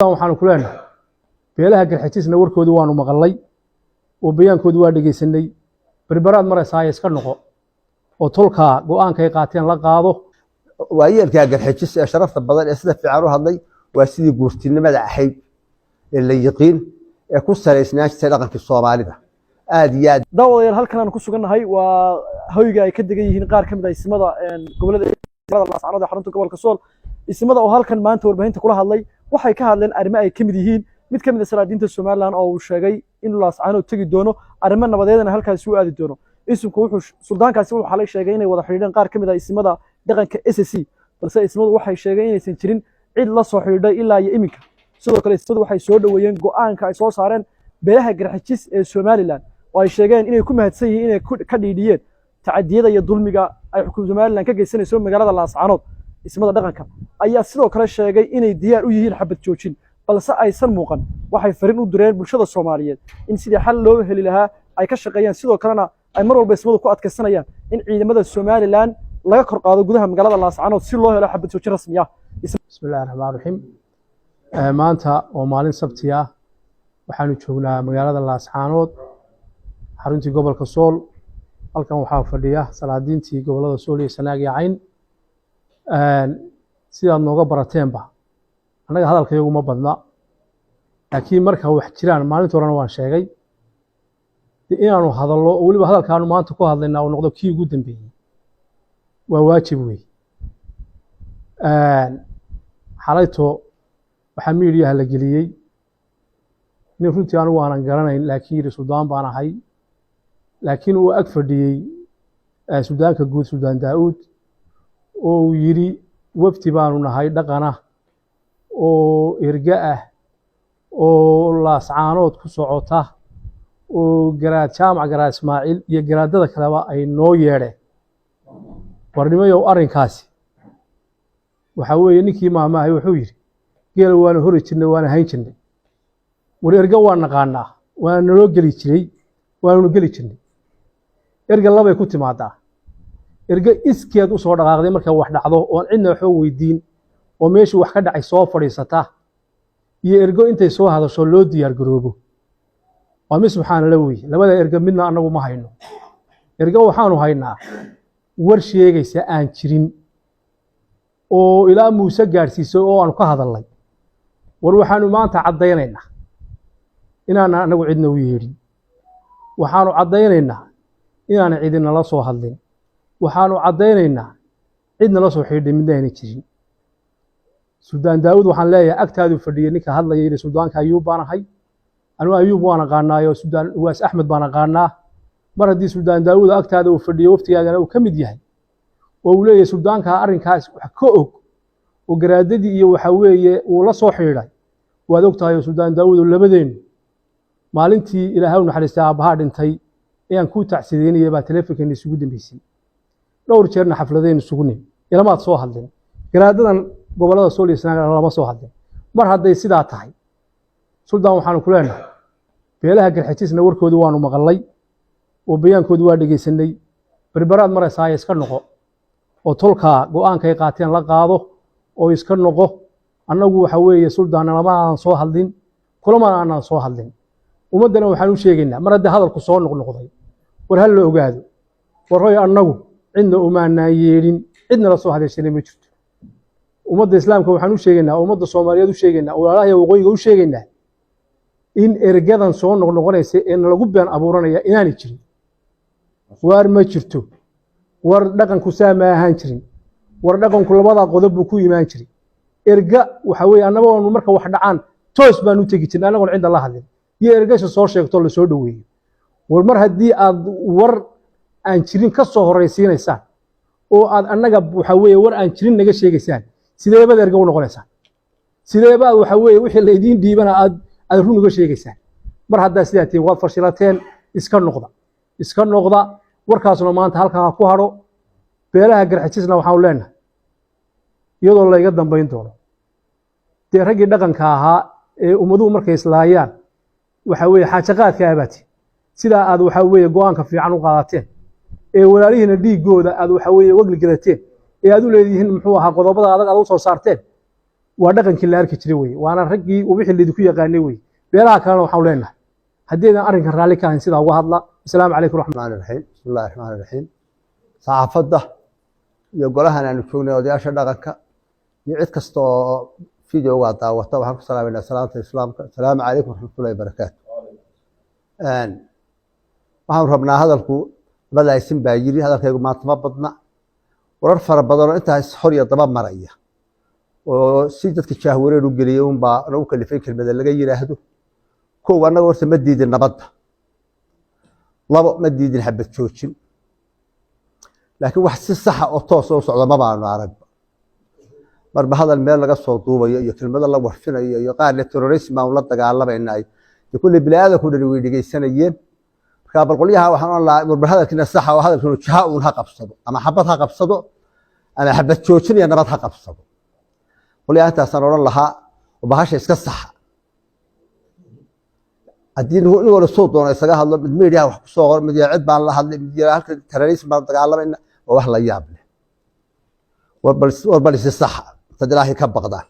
Waxaanu ku leenahay beelaha Garxajisna warkoodii waanu maqalay oo bayaankoodii waa dhegaysanay. Berberaad maraysaaya iska noqo oo tolkaa go'aankay qaateen la qaado. Waayeelkaa Garxajis ee sharafta badan ee sida fiican u hadlay waa sidii guurtinimada ahayd ee la yiqiin ee ku salaysnaan jirtay dhaqankii Soomaalida aad iyo aad. Daawadayaal, halkan aan ku sugannahay waa hoyga ay ka degan yihiin qaar ka mid ah isimada gobolada Laascaanood ee xarunta gobolka Sool. Isimada oo halkan maanta warbaahinta kula hadlay waxay ka hadleen arrimo ay ka mid yihiin mid ka mid ah salaadiinta Somaliland oo uu sheegay inuu Laascaanood tegi doono, arrimo nabadeedna halkaasi u aadi doono. Isimku wuxuu suldaankaasi wuxuu xalay sheegay inay wada xidhiidheen qaar ka mid ah isimada dhaqanka SSC, balse isimadu waxay sheegeen inaysan jirin cid la soo xidhiidhay ilaa iyo iminka. Sidoo kale isimadu waxay soo dhoweeyeen go'aanka ay soo saareen beelaha Garxajis ee Somaliland oo ay sheegeen inay ku mahadsan yihiin inay ka dhiidhiyeen tacadiyada iyo dulmiga ay xukuumadda Somaliland ka geysanayso magaalada Laascaanood. Ismada dhaqanka ayaa sidoo kale sheegay inay diyaar u yihiin xabad joojin, balse aysan muuqan. Waxay fariin u direen bulshada Soomaaliyeed in sidii xal loo heli lahaa ay ka shaqeeyaan, sidoo kalena ay mar walba ismadu ku adkaysanayaan in ciidamada Somaliland laga kor qaado gudaha magaalada Laascaanood si loo helo xabad joojin rasmi ah. Bismi illahi raxmaan raxiim. Maanta oo maalin Sabti ah waxaanu joognaa magaalada Laascaanood, xaruntii gobolka Sool. Halkan waxaa fadhiya salaadiintii gobollada Sool iyo Sanaag iyo Cayn. Sidaad nooga barateenba, annaga hadalka ma badna, laakiin marka wax jiraan, maalinta horena waan sheegay de inaanu hadallo oo weliba hadalkaanu maanta ku hadlaynaa uu noqdo kii ugu dambeeyey waa waajib wey. Xalayto waxaa miidiyaha la geliyey nin runtii anigu aanan garanayn, laakiin yidhi suldaan baan ahay, laakiin uu ag fadhiyey suldaanka guud, Suldaan Daa'uud, oo uu yidhi wafdi baanu nahay dhaqana oo erge ah oo Laascaanood ku socota oo Garaad Jaamac, Garaad Ismaaciil iyo garaadada kaleba ay noo yeedheen. Warnimayow, arrinkaasi waxaa weeye ninkii maahmaahay wuxuu yidhi geela waana hori jirnay, waana hayn jirnay. War erge waa naqaanaa, waana naloo geli jiray, waananu geli jirnay. Erga labay ku timaadaa: erge iskeed u soo dhaqaaqday markay wax dhacdo oon cidna waxba weydiin oo meeshii wax ka dhacay soo fadhiisata, iyo ergo intay soo hadasho loo diyaar garoobo. Waa mid subxaanala weye. Labada erge midna annagu ma hayno. Erge waxaanu haynaa war sheegaysa aan jirin oo ilaa Muuse gaadhsiisay oo aanu ka hadalnay. War waxaanu maanta caddaynaynaa inaana annagu cidna u yeedhin. Waxaanu caddaynaynaa inaana cidinala soo hadlin. Waxaanu caddaynaynaa cid nala soo xidhiidhay midna ayna jirin. Suldaan Daawud waxaan leeyahay, agtaaduu fadhiyey ninka hadlaya yidhi suldaanka Ayuub baan ahay. Anugu Ayuub waan aqaanaayo, Suldaan Uwaas Axmed baan aqaanaa. Mar haddii Suldaan Daawud agtaada uu fadhiyo, waftigaagana uu ka mid yahay oo uu leeyahay suldaanka arrinkaas wax ka og oo garaadadii iyo waxa weeye uu la soo xidhiidhay, waad og tahay oo Suldaan Daawud oo labadeennu maalintii Ilaahay u naxariistay aabbahaa dhintay ayaan kuu tacsideynaya baa teleefonkeena isugu dambeysay. Dhowr jeerna xafladeen isugu nim, ilamaad soo hadlin. Garaadadan gobollada Sool iyo Sanaag lama soo hadlin. Mar hadday sidaa tahay, suldaan, waxaanu ku leenahay beelaha Garxajisna warkoodii waanu maqalay oo bayaankoodii waa dhegaysanay. Berberaad maraysaaya iska noqo oo tolkaa go'aankay qaateen la qaado oo iska noqo. Annagu waxa weeye suldaanna lama aanan soo hadlin, kulamana aanan soo hadlin. Ummaddana waxaan u sheegaynaa, mar haddii hadalku soo noqnoqday, war ha la ogaado. War hoy, annagu cidna umaanaan yeedhin, cidna la soo hadashana ma jirto. Ummadda islaamka waxaan u sheegaynaa, ummadda Soomaaliyeed u sheegaynaa, walaalaha waqooyiga u sheegaynaa in ergadan soo noqnoqonaysa ee lagu been abuuranaya inaanay jirin. Waar ma jirto. War dhaqanku saa ma ahaan jirin. War dhaqanku labadaa qodob buu ku imaan jiray. Erga waxa weeye annaba waanu marka wax dhacaan toos baan u tegi jirnay annagoon cidda la hadlin, iyo ergasha soo sheegto lasoo dhoweeyo. War mar haddii aad war aan jirin ka soo horraysiinaysaan oo aad annaga waxa weeye war aan jirin naga sheegaysaan, sideebaad erga u noqonaysaan? Sideebaad waxa weeye wixii la idiin dhiibana aad run uga sheegaysaan? Mar haddaa sidaa tihiin, waad fashilateen. Iska noqda, iska noqda. Warkaasuna maanta halkaa ha ku hadho. Beelaha Garxajisna waxaanu leenahay, iyadoo layga dambayn doono, dee raggii dhaqanka ahaa ee ummaduhu markay islaayaan waxa weeye xaajaqaadka abaati, sidaa aad waxa weeye go'aanka fiican u qaadateen ee walaalihiina dhiiggooda aad waxa weeye wagli gadateen ee aad u leedihiin muxuu ahaa qodobada adag aad u soo saarteen. Waa dhaqankii la arki jiray weye, waana raggii wixii laydinku yaqaanay weye. Beelaha kalena waxaan leenahay, haddiidan arrinkan raalli ka ahayn, sidaa uga hadla. Asalaamu calaykum raxmat الرحمن الرحيم. بسم الله الرحمن الرحيم. Saxaafadda iyo golahan aanu joognay, odayaasha dhaqanka iyo cid kasta oo videoga daawata, waxaan ku salaamaynaa salaamta islaamka: asalaamu calaykum waraxmatullahi wabarakaatu. Waxaanu rabnaa hadalku labada isin baa yiri. Hadalkaygu maanta ma badna. Warar fara badan oo intaas hor iyo daba maraya oo si dadka jaahwareer u geliyay unbaa lagu kalifay kelmada laga yiraahdo. Kow, annaga horta ma diidin nabadda. Labo, ma diidin xabad joojin, laakiin wax si saxa oo toosa u socda ma baanu aragba. Marba hadal meel laga soo duubayo iyo kelmado la warfinayo iyo qaar le terrorism baanu la dagaalamaynaay, dee kulley bini aadamku dhani way dhegeysanayeen. Marka bal qolyaha waxaan oran lahaa, warba hadalkiina saxa oo hadalkiinu jiha uun ha qabsado, ama xabad ha qabsado ama xabad joojin iyo nabad ha qabsado. Qolyaha intaasaan odhan lahaa oo bahasha iska saxa. Haddii nin wala soo doono isaga hadlo, mid media wax kusoo qor, mid yaa cid baan la hadlay, mid yaa halka terrorism baan dagaalamayna, waa wax la yaab leh. War bal isi saxa intaad Ilaahay ka baqdaan.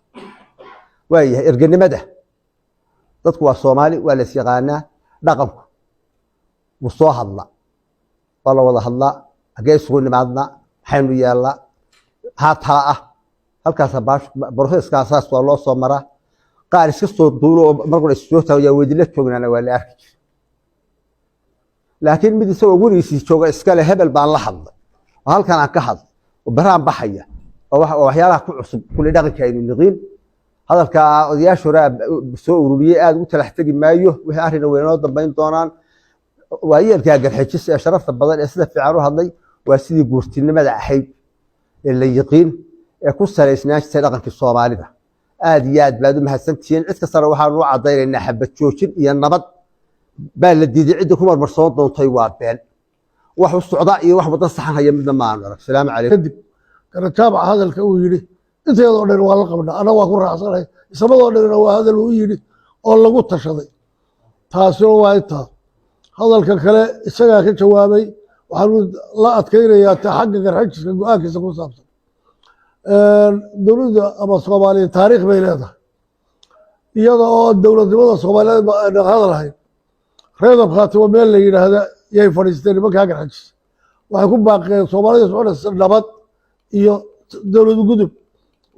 Waayahay, erganimada dadku waa Soomaali, waa la is yaqaanaa. Dhaqanku wuu soo hadla, waa la wada hadlaa. Hagee isugu nimaadnaa? Maxaynu yeelnaa? Maxaa tala ah? Halkaasa processkaasaas waa loo soo maraa. Qaar iska soo duulo oo markuna is soo taago yaa weydila joognaana waa la arki jira, laakiin mid isagoo gurigiisii jooga iskale hebel baan la hadlay oo halkan aan ka hadlay oo baraan baxaya oo waxyaalaha ku cusub kulli dhaqanka aynu niqiin. Hadalka odayaasha hore soo ururiyey aada ugu talax tegi maayo. Wixii arrina way inoo dambayn doonaan. Waayeelkaa Garxejis ee sharafta badan ee sida fiican u hadlay waa sidii guurtinimada ahayd ee la yiqiin ee ku salaysnaan jirtay dhaqankii Soomaalida. Aad iyo aad baad u mahadsantihiin. Cid kastana waxaanu u caddaynaynaa xabad joojin iyo nabad baa la diiday. Ciddii ku marmarsoon doontay waa been. Wax u socda iyo wax waddo saxan haya midna ma aanu arag. Salaamu calaykum. Kadib Garajaabac hadalka uu yidhi inteedoo dhan waa la qabnaa, anna waa ku raacsanay. Isamadoo dhanna waa hadal uu yidhi oo lagu tashaday. Taasina waa intaa. Hadalka kale isagaa ka jawaabay. Waxaanu la adkaynayaa ta xagga Garxajiska go-aankiisa ku saabsan. Dowladda ama Soomaaliya taariikh bay leedahay, iyada oo dowladnimada Soomaaliyeed ba ayna hadal hayn. Reedab Khaatimo meel la yidhaahda yay fadhiisteen nimankaa Garxajis. Waxay ku baaqeen Soomaalida soconaysa nabad iyo dowlad gudub.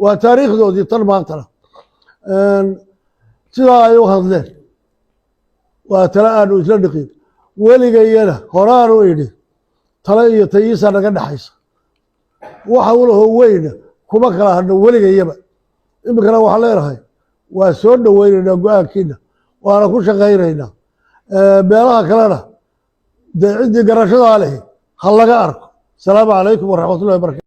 Waa taariikhdoodii. Tan maantana sidaa ay u hadleen waa tale aanu isla dhiqin weligayana. Horaanu idhi tale iyo tayiisa naga dhexaysa, waxa ulahoo weyna kuma kala hadno weligayaba. Iminkana waxaan leenahay waa soo dhoweynaynaa go-aankiina, waana ku shaqaynaynaa. Meelaha kalena dee ciddii garashadaa lehi ha laga arko. Asalaamu calaykum waraxmatullahi wabarakatu.